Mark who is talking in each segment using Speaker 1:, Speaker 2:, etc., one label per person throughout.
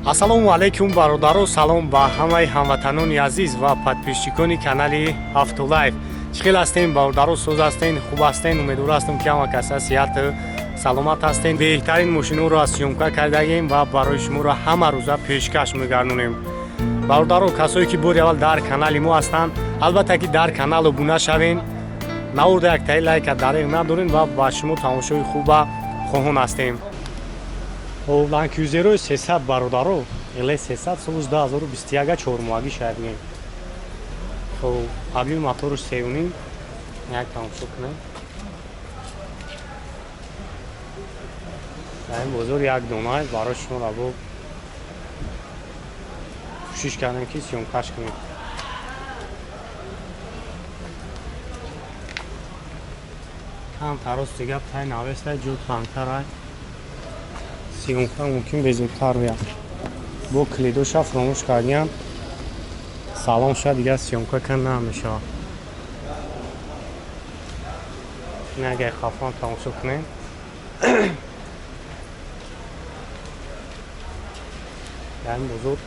Speaker 1: Ассалому алайкум, бародаро, салом ба ҳамаи ҳамватанони азиз ва подписчикони канали Автолайф. Чӣ хел ҳастем, бародаро, соз ҳастен, хуб ҳастен? Умедвор ҳастам, ки ҳама каса сиҳату саломат ҳастен. Беҳтарин мошинҳоро аз съёмка кардагем ва барои шуморо ҳама рӯза пешкаш мегардонем. Бародаро, касое ки бори аввал дар канали мо ҳастанд, албатта ки дар канал обуна шавен, наворда яктаи лайка дареғ надорем ва ба шумо тамошои хуба хоҳон ҳастем. Ланд Крузерои 300, бародаро, ЛС 300, солш 2021, чормоҳагӣ шояд бигем. Хоб, объёми моторш сеюним, як тамошо кунем. Дар ин бозор як дона барои шумо рабо кӯшиш кардем, ки съёмкаш кунем. Кам тарости гап тай навестай, ҷо тангтарай, съёмка мумкин безебтар бияд. Бо калидоша фуромӯш кардиям, салон ша дигар съёмка кан намешавад. Ин агар хафон тамошо кунем, дар ин бозор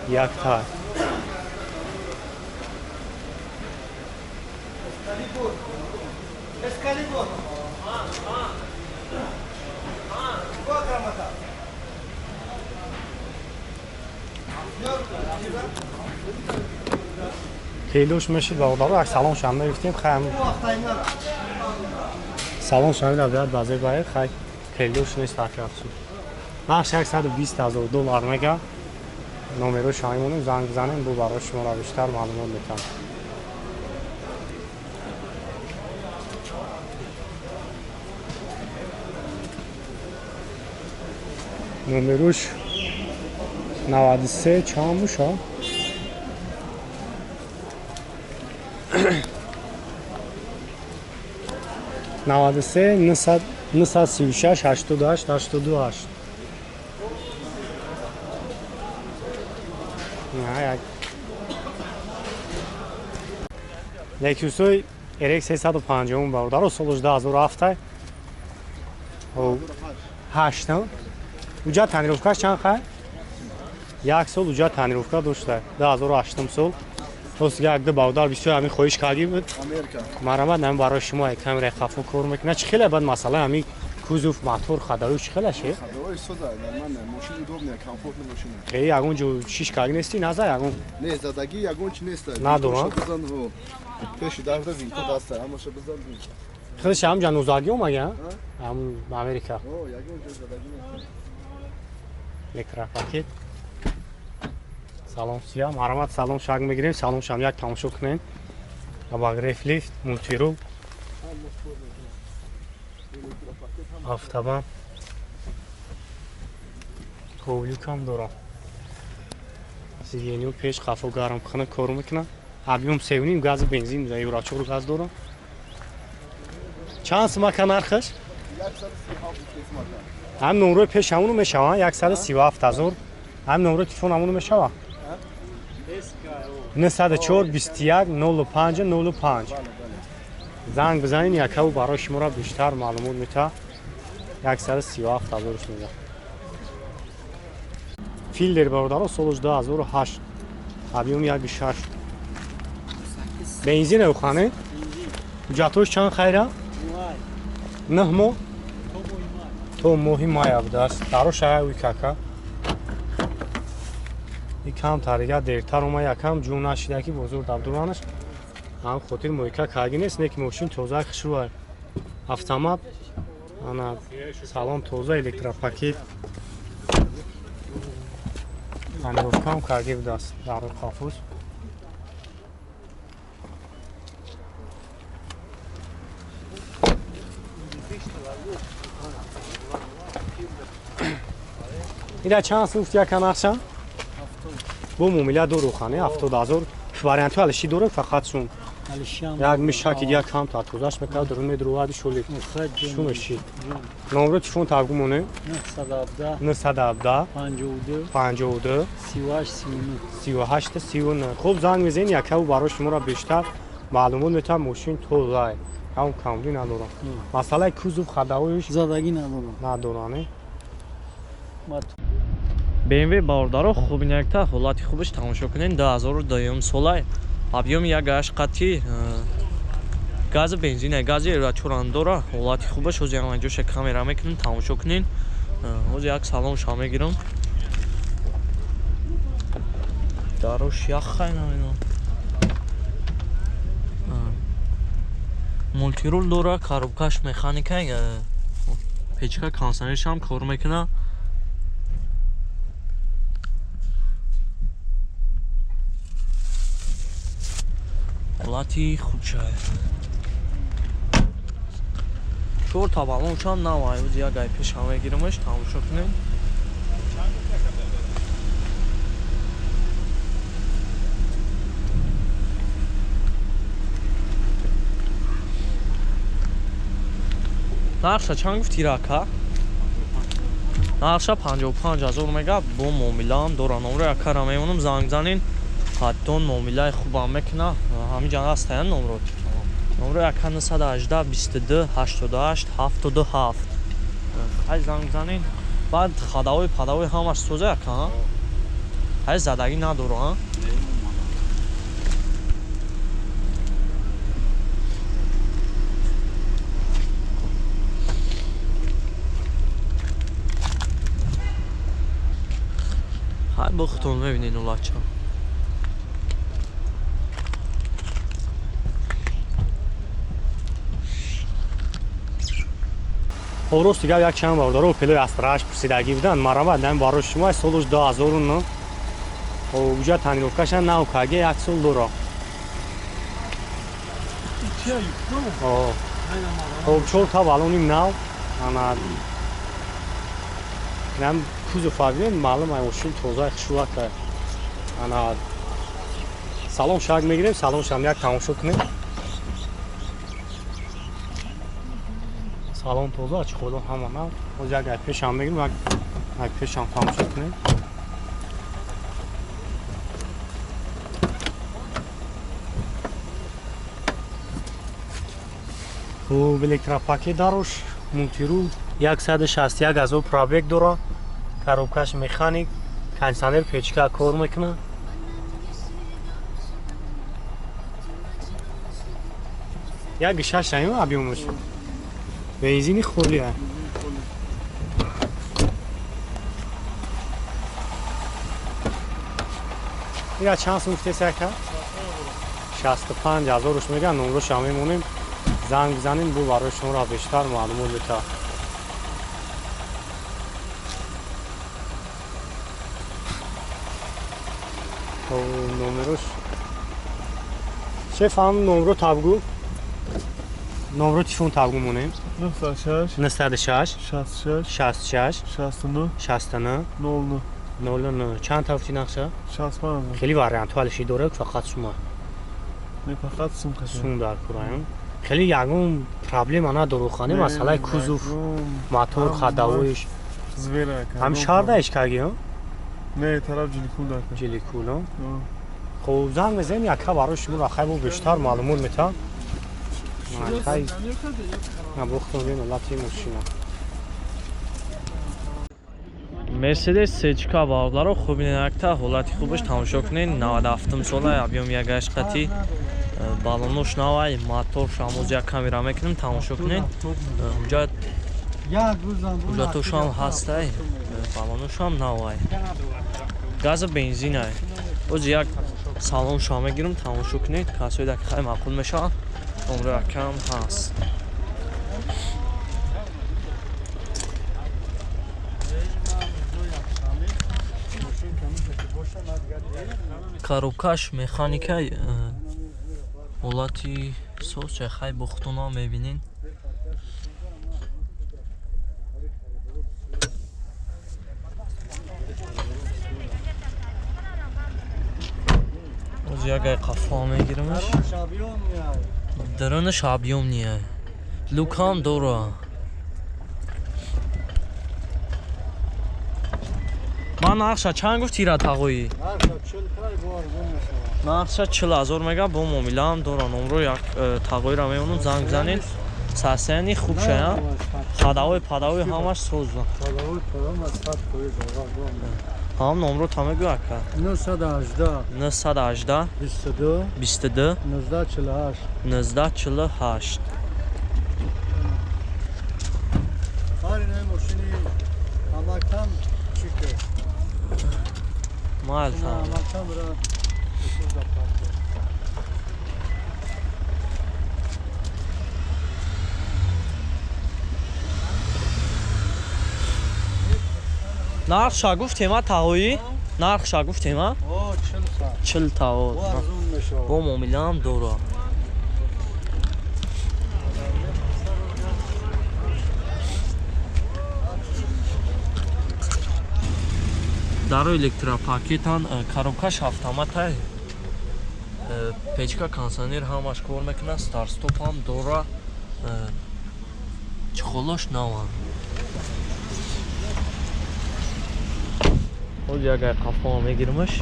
Speaker 1: якта.
Speaker 2: Эскалибур. Грамота.
Speaker 1: Келош мешид, бародаро, як салон шам мегуфтем, хай салон шамира биёд базе баед, хай келош нест акрафсу. Нарх 120 ҳазор доллар мега. Номеро шамимонем, занг бизанем, бо барои шуморо бештар маълумот метам. Номерош 93 чанд боша? 93 936 88 88. Як Лексусои RX 350, бародаро, солш 2007, ҳашт. Уҷа тонировкаш чанд хай? Як сол уҷа тонировка дошта, 2008 сол. Рост як ду бародар бисёр ҳамин хоҳиш кардӣ буд. Марамат, нами барои шумо як камераи хафо кор мекунад. Чӣ хеле баъд масъала ҳамин кузов, мотор, ходовой чӣ хеле ше? Э, ягон ҷо шиш кардӣ нести, наза ягон?
Speaker 3: Не, задагӣ ягон чи нест.
Speaker 1: Надорам.
Speaker 3: Пеши дарда винто даста, ҳамаша бизан.
Speaker 1: Худаш ҳам ҷа нузагӣ омага? Ҳам Америка.
Speaker 3: Ягон ҷо задагӣ нест.
Speaker 1: Электропакет. Салон сия, марамат, салон шаг мегирем, салон шам як тамошо кунем. Обогрев, лифт, мультирул. Автобан. Ковлюкам дорам. Сиденьё пеш қафо гарм хана кор мекунам. Объём севним, гази бензин, евро 4 газ дорам. Чанд сумака нархаш? Ҳам номрои пеш ҳамону мешаванд, 137 ҳазор. Ҳам номрои телефон ҳамону мешавад? 904 21 05 05. Занг бизанед, якаву барои шуморо бештар маълумот мета. 137 ҳазорш мега. Филдер, бародаро, солш 2008, объём 1,6, бензин ухане. Ҳуҷҷатҳош чанд хайра? 9 моҳ то моҳи мая будааст. Дарош ая уй кака. И камтар дига дертар ома, якам ҷӯ нашида, ки бозор дабдуранаш. Ҳам хотир мойка карги нест, не ки мошин тоза, хушрӯ, автомат, ана салон тоза, электропакет, тонировкаам карги будааст дар қафус. Ира чанд суфт яка нақша? Бо муомила дору хане 70 ҳазор. Вариантҳо алиши дорад, фақат сум. Як мишаки як кам та тозаш мекард, дурун медурувади шоли. Шумеши. Номро телефон тагумоне?
Speaker 4: 917
Speaker 1: 917
Speaker 4: 52
Speaker 1: 52
Speaker 4: 38 39.
Speaker 1: 38 39. Хуб, занг мезанед, якаву барои шуморо бештар маълумот метавон. Мошин тоза, ҳам камбудӣ надорам. Масъалаи кузов, ходовоиш
Speaker 4: Задагӣ надорам.
Speaker 1: Надорам.
Speaker 2: BMW бародаро хуб инакта ҳолати хубаш тамошо кунед. 2002 солай. Объёми 1.8 қати гази бензина, гази Евро дора. Ҳолати хубаш ҳозир ҳама ҷоша камера мекунем, тамошо кунед. Ҳозир як салон ша мегирам. Дарош яхай намедонам. Мультирул дора, коробкаш механика, печка кондиционерш ҳам кор мекунад. Ҳолати хуб шай. 4 та балонш ҳам навай. Ҳозир як гай пеш ҳам мегирамаш, тамошо кунед. Нархша чанд гуфти рака? Нархша 55 000 мега, бо муомилаам дора. Номро якара мемонам, занг занин. Ҳаттон муомилаи хубам мекуна. Ҳамин ҷан ҳастаян номро. Номро яка 918 22 88 77. Ҳай занг занин. Баъд хадавои падавои ҳамаш соза яка, ҳа? Ҳай задагӣ надора, ҳа? Ҳай бо худтон мебинед улача.
Speaker 1: Хоб, рост дигар як чанд бародаро Опелои Астра пурсидагӣ буданд. Марҳамат, ҳамин барои шумо солуш 2009. Хоб, уҷа тонировкаша нав каге як сол дора. Хоб, 4 та балони нав. Ана нам кузов фабин маълум ай ошин тоза хушвака. Ана салон шаг мегирем, салон шам як тамошо кунем. Салон тоза, чӣ худо ҳама нав. Боз як ай пешам мегирем, як ай пешам тамошо кунем. Хуб, электропакет дарош, мультирул 161 000 пробег дора. Коробкаш механик, кондиционер печка кор мекунад. Як гишаш аю объёмаш. Бензини холия. Ира чанд сум гуфтеси ака? 65 000 мегӯянд, номрош ҳам мемонем. Занг бизанем, бу барои шуморо бештар маълумот битавад. Номерош шеф ҳам номро табгу. Номро телефон табгу монем.
Speaker 5: 906
Speaker 1: 906
Speaker 5: 66
Speaker 1: 66
Speaker 5: 69
Speaker 1: 69
Speaker 5: 00
Speaker 1: 00. Чанд та гуфти нақша?
Speaker 5: 65.
Speaker 1: Хеле вариантҳо алиши дора, фақат сума.
Speaker 5: Не, фақат сум кашем.
Speaker 1: Сум дар кураем. Хеле ягон проблема надору хане, масъалаи кузов, мотор, хадавоиш.
Speaker 5: Звера.
Speaker 1: Ҳам шаҳр иш каги, ҳо?
Speaker 5: Не, тараф Ҷиликул дар.
Speaker 1: Ҷиликул, ҳо? Хоб, занг мезанем, яка барои шумо рахай бо бештар маълумот метавад. Хай. На бохтон бин лати мошина.
Speaker 2: Мерседес Сечка бародаро хуб инакта ҳолати хубаш тамошо кунед. 97 сола объём 1.8 қати балонош навай, мотор шамоз як камера мекунем, тамошо кунед. Уҷа ҳуҷҷатошам ҳастай, балоношам навай. Газа бензинай. Боз як салон ша мегирам, тамошо кунед. Касои даки хай маъқул мешавад. Номро якам ҳаст. Коробкаш механика, ҳолати соз чайхай бохтона мебинед. Боз як ай қафо мегирамаш. Дарунаш объём ния. Люкам дора. Ман нақша чанд гуфти ира тағоӣ? Нақша 40 000 мега, бо муомилаам дора. Номро як тағоиро мемонам, занг занед. Сасияни хуб шая. Хадавои падавои ҳамаш соза.
Speaker 4: Хадавои падавои 100%.
Speaker 2: Ҳам номро та мегӯ ака.
Speaker 4: 918
Speaker 2: 918
Speaker 4: 22
Speaker 2: 22
Speaker 4: 1948.
Speaker 2: 1948.
Speaker 4: Ҳар инаи мошини ҳамактам чӣ ки?
Speaker 2: Майл там.
Speaker 4: Ҳамактам ра.
Speaker 2: Нархша гуфтем, а таҳоӣ? Нархша гуфтем, а?
Speaker 4: О, 40 та.
Speaker 2: 40 таҳо.
Speaker 4: Бо арзон мешавад.
Speaker 2: Бо муомилаам дора. Даро электропакетан, коробкаш автоматай. Печка, кондиционер ҳамаш кор мекунад, старт-стоп ҳам дора. Чехолош наван. Ҳози агар қафома мегирмаш.